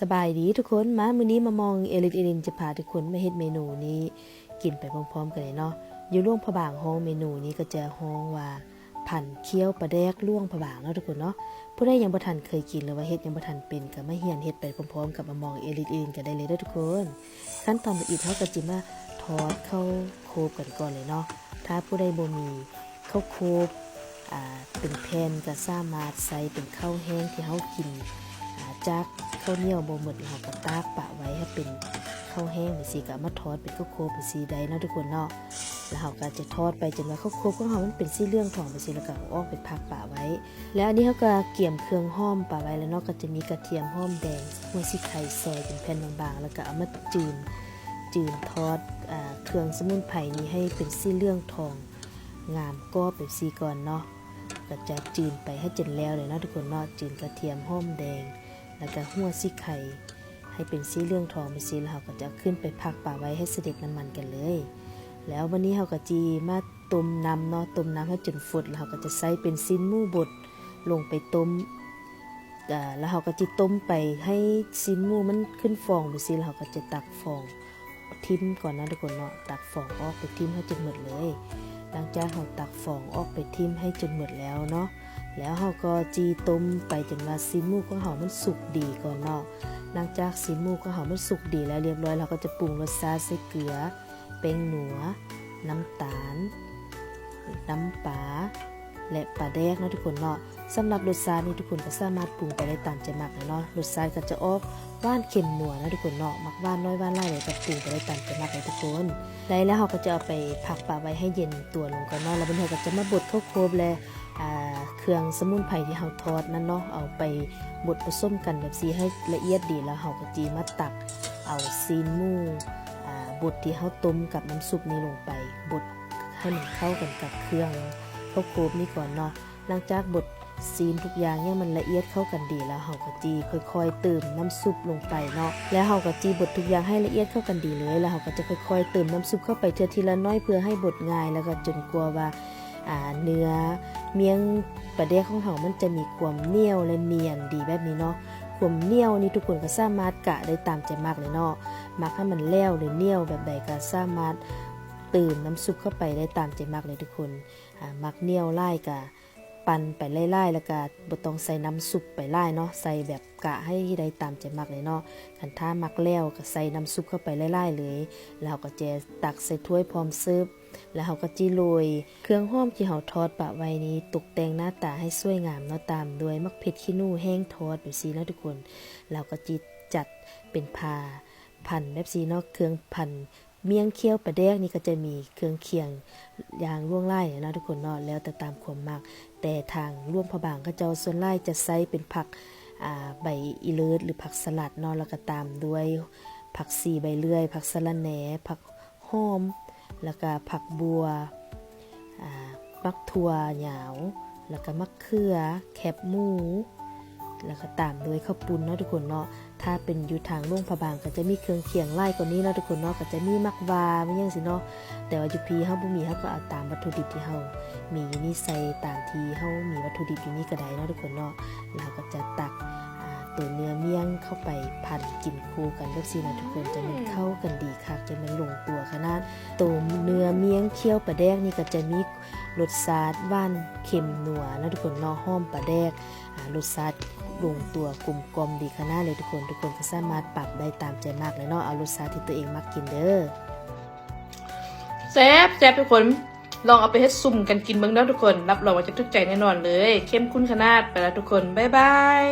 ສະບາຍດີທຸກຄົນ, ມາມື້ນີ້ມາມອງເອລິດເອລິນຈະພາທຸກຄົນມາເຮັດເມນູນີ້ກິນໄປພ້ອມໆກັນເລີຍເນາະ. ຢູ່ຫຼວງພະບາງຮ້ອງເມນູນີ້ກໍຈະຮ້ອງວ່າ ພັນຂ້ຽວປາແດກຫຼວງພະບາງເນາະທຸກຄົນເນາະ. ຜູ້ໃດຍັງບໍ່ທັນເຄີຍກິນ ຫຼືວ່າເຮັດຍັງບໍ່ທັນເປັນ ກໍມາຮຽນເຮັດໄປພ້ອມໆກັບອາມອງເອລິດເອລິນກັນໄດ້ເລີຍເດີ້ທຸກຄົນ. ຂັ້ນຕອນທຳອິດເຮົາກໍຈະມາທອດເຂົ້າໂຄບກັນກ່ອນເລີຍເນາະ. ຖ້າຜູ້ໃດບໍ່ມີເຂົ້າໂຄບ ອ່າ ເປັນແຜ່ນ ກໍສາມາດໃຊ້ເປັນເຂົ້າແຫ້ງທີ່ເຮົາກິນ ອ່າ ຈາກເຂົ້າໜຽວບໍ່ໝົດ ແລ້ວເຮົາກໍຕາກປະໄວ້ໃຫ້ເປັນເຂົ້າແຫ້ງຈັ່ງຊີ້ ກໍເອົາມາທອດເປັນເຂົ້າໂຄບຈັ່ງຊີ້ໄດ້ເນາະທຸກຄົນເນາະ. ແລ້ວເຮົາກໍຈະທອດໄປຈົນວ່າເຂົ້າໂຄບຂອງເຮົາມັນເປັນສີເຫຼືອງທອງຈັ່ງຊີ້ ແລ້ວກໍເອົາອອກໄປພັກປະໄວ້. ແລ້ວອັນນີ້ເຮົາກໍກຽມເຄື່ອງຫອມປະໄວ້ແລ້ວເນາະ, ກໍຈະມີກະທຽມ ຫອມແດງ ຫົວສີໄຄ ຊອຍເປັນແຜ່ນບາງໆ ແລ້ວກໍເອົາມາຈືນ ຈືນທອດ ອ່າ ເຄື່ອງສະໝຸນໄພນີ້ໃຫ້ເປັນສີເຫຼືອງທອງ ງາມກອບແບບຊີ້ກ່ອນເນາະ. ກໍຈະຈືນໄປໃຫ້ຈົນແລ້ວເລີຍເນາະທຸກຄົນເນາະ, ຈືນກະທຽມ ຫອມແດງ ແລ້ວກໍຫົວສີໄຄໃຫ້ເປັນສີເຫຼືອງທອງແບບຊີ້ ແລ້ວເຮົາກໍຈະເອົາຂຶ້ນໄປພັກປະໄວ້ໃຫ້ສະເດັດນ້ຳມັນກັນເລີຍ. ແລ້ວບັດນີ້ເຮົາກໍຈະມາຕົ້ມນ້ຳເນາະ, ຕົ້ມນ້ຳໃຫ້ຈົນຟົດ ແລ້ວເຮົາກໍຈະໃສ່ເປັນຊີ້ນໝູບົດລົງໄປຕົ້ມ ແລ້ວເຮົາກໍຈະຕົ້ມໄປໃຫ້ຊີ້ນໝູມັນຂຶ້ນຟອງແບບຊີ້ ແລ້ວເຮົາກໍຈະຕັກຟອງ ຖິ້ມກ່ອນເນາະທຸກຄົນເນາະ, ຕັກຟອງອອກໄປຖິ້ມໃຫ້ຈົນໝົດເລີຍ. ຫຼັງຈາກເຮົາຕັກຟອງອອກໄປຖິ້ມໃຫ້ຈົນໝົດແລ້ວເນາະ, ແລ້ວເຮົາກໍຈີ່ຕົ້ມໄປຈົນວ່າຊີ້ນໝູຂອງເຮົາມັນສຸກດີກ່ອນເນາະ. ຫຼັງຈາກຊີ້ນໝູຂອງເຮົາມັນສຸກດີແລ້ວລຽບຮ້ອຍ, ເຮົາກໍຈະປຸງລົດຊາດໃສ່ເກືອ, ແປ້ງນົວ, ນ້ຳຕານ, ນ້ຳປາ ແລະ ປາແດກເນາະທຸກຄົນເນາະ. ສຳລັບລົດຊາດນີ້ທຸກຄົນກໍສາມາດປຸງໄປໄດ້ຕາມໃຈມັກເລີຍເນາະ, ລົດຊາດກໍຈະອອກຫວານເຄັມນົວເນາະທຸກຄົນເນາະ, ມັກຫວານໜ້ອຍຫວານຫຼາຍໃດກໍປຸງໄປໄດ້ຕາມໃຈມັກເລີຍທຸກຄົນ. ໄດ້ແລ້ວເຮົາກໍຈະເອົາໄປພັກປະໄວ້ໃຫ້ເຢັນຕົວລົງກ່ອນເນາະ, ແລ້ວບັດນີ້ເຮົາກໍຈະມາບົດເຂົ້າໂຄບ ແລະ ອ່າ ເຄື່ອງສະໝຸນໄພທີ່ເຮົາທອດນັ້ນເນາະ, ເອົາໄປບົດປະສົມກັນແບບຊີ້ໃຫ້ລະອຽດດີ, ແລ້ວເຮົາກໍຈະມາຕັກເອົາຊີ້ນໝູ ອ່າ ບົດທີ່ເຮົາຕົ້ມກັບນ້ຳຊຸບນີ້ລົງໄປ ບົດ ໃຫ້ມັນເຂົ້າກັນກັບເຄື່ອງເຂົ້າໂຄບນີ້ກ່ອນເນາະ. ຫຼັງຈາກບົດຊີ້ນທຸກຢ່າງໃຫ້ມັນລະອຽດເຂົ້າກັນດີແລ້ວ, ເຮົາກໍຈະຄ່ອຍໆເຕີມນ້ຳຊຸບລົງໄປເນາະ, ແລ້ວເຮົາກໍຈະບົດທຸກຢ່າງໃຫ້ລະອຽດເຂົ້າກັນດີເລີຍ, ແລ້ວເຮົາກໍຈະຄ່ອຍໆເຕີມນ້ຳຊຸບເຂົ້າໄປເທື່ອທີລະໜ້ອຍ ເພື່ອໃຫ້ບົດງ່າຍ, ແລ້ວກໍຈົນກວ່າວ່າ ອ່າ ເນື້ອມ້ຽງປາແດກຂອງເຮົາມັນຈະມີຄວາມໜຽວ ແລະ ນຽນດີແບບນີ້ເນາະ. ຄວາມໜຽວນີ້ທຸກຄົນກໍສາມາດກະໄດ້ຕາມໃຈມັກເລີຍເນາະ, ມັກໃຫ້ມັນແຫຼວ ຫຼື ໜຽວແບບໃດກໍສາມາດ ຕື່ມນ້ຳຊຸບເຂົ້າໄປໄດ້ຕາມໃຈມັກເລີຍທຸກຄົນ. ອາ ມັກໜຽວຫຼາຍກະປັ່ນໄປຫຼາຍໆ ແລ້ວກະບໍ່ຕ້ອງໃສ່ນ້ຳຊຸບໄປຫຼາຍເນາະ, ໃສ່ແບບກະໃຫ້ໄດ້ຕາມໃຈມັກເລີຍເນາະ. ຄັນຖ້າມັກແຫຼວກະໃສ່ນ້ຳຊຸບເຂົ້າໄປຫຼາຍໆເລີຍ, ແລ້ວເຮົາກໍຈະຕັກໃສ່ຖ້ວຍພ້ອມເສີບ, ແລ້ວເຮົາກໍຈະໂລຍເຄື່ອງຫອມທີ່ເຮົາທອດປະໄວ້ນີ້ ຕົກແຕ່ງໜ້າຕາໃຫ້ສວຍງາມເນາະ, ຕາມດ້ວຍໝາກເຜັດຂີ້ໜູແຫ້ງທອດແບບຊີ້ເນາະທຸກຄົນ. ແລ້ວກໍຈະຈັດເປັນພາພັນແບບຊີ້ເນາະ, ເຄື່ອງພັນ ມ້ຽງຂ້ຽວປາແດກນີ້ກໍຈະມີເຄື່ອງຄຽງຢ່າງຫຼວງຫຼາຍເນາະທຸກຄົນເນາະ, ແລ້ວແຕ່ຕາມຄວາມມັກ. ແຕ່ທາງຫຼວງພະບາງເຂົາເຈົ້າສ່ວນຫຼາຍຈະໃຊ້ເປັນຜັກ ອ່າ ໃບອີເລີດ ຫຼື ຜັກສະຫຼັດເນາະ, ແລ້ວກໍຕາມດ້ວຍຜັກຊີໃບເລື່ອຍ, ຜັກສະລະແໜ, ຜັກຫອມ, ແລ້ວກໍຜັກບົ່ວ, ອ່າ ໝາກຖົ່ວຍາວ, ແລ້ວກໍໝາກເຂືອ, ແຄບໝູ, ແລ້ວກໍຕາມດ້ວຍເຂົ້າປຸ້ນເນາະທຸກຄົນເນາະ. ຖ້າເປັນຢູ່ທາງຫຼວງພະບາງກໍຈະມີເຄື່ອງຄຽງຫຼາຍກວ່ານີ້ເນາະທຸກຄົນເນາະ, ກໍຈະມີໝາກຫວ້າ ມີຫຍັງຊີ້ເນາະ. ແຕ່ວ່າຢູ່ພີ້ເຮົາບໍ່ມີ, ເຮົາກໍເອົາຕາມວັດຖຸດິບທີ່ເຮົາມີຢູ່ນີ້ໃສ່ຕາມທີ່ເຮົາມີວັດຖຸດິບຢູ່ນີ້ກໍໄດ້ເນາະທຸກຄົນເນາະ. ແລ້ວເຮົາກໍຈະຕັກ ອ່າ ໂຕເນື້ອມ້ຽງເຂົ້າໄປພັນກິນຄູ່ກັນແບບຊີ້ນະທຸກຄົນ, ຈະແມ່ນເຂົ້າກັນດີຄັກ, ຈະແມ່ນລົງຕົວຂະໜາດ. ໂຕເນື້ອມ້ຽງຂ້ຽວປາແດກນີ້ກໍຈະມີ ລົດຊາດຫວານເຄັມນົວເນາະທຸກຄົນເນາະ, ຫອມປາແດກ, ອ່າ ລົດຊາດລົງຕົວກົມກ່ອມດີຂະໜາດເລີຍທຸກຄົນ. ທຸກຄົນກໍສາມາດປັບໄດ້ຕາມໃຈມັກເລີຍເນາະ, ເອົາລົດຊາດທີ່ຕົວເອງມັກກິນເດີ້. ແຊບໆ ທຸກຄົນ, ລອງເອົາໄປເຮັດຊຸມກັນກິນເບິ່ງເດີ້ທຸກຄົນ, ຮັບຮອງວ່າຈະຖືກໃຈແນ່ນອນເລີຍ, ເຂັ້ມຂຸ້ນຂະໜາດ. ໄປລະທຸກຄົນ, ບາຍບາຍ.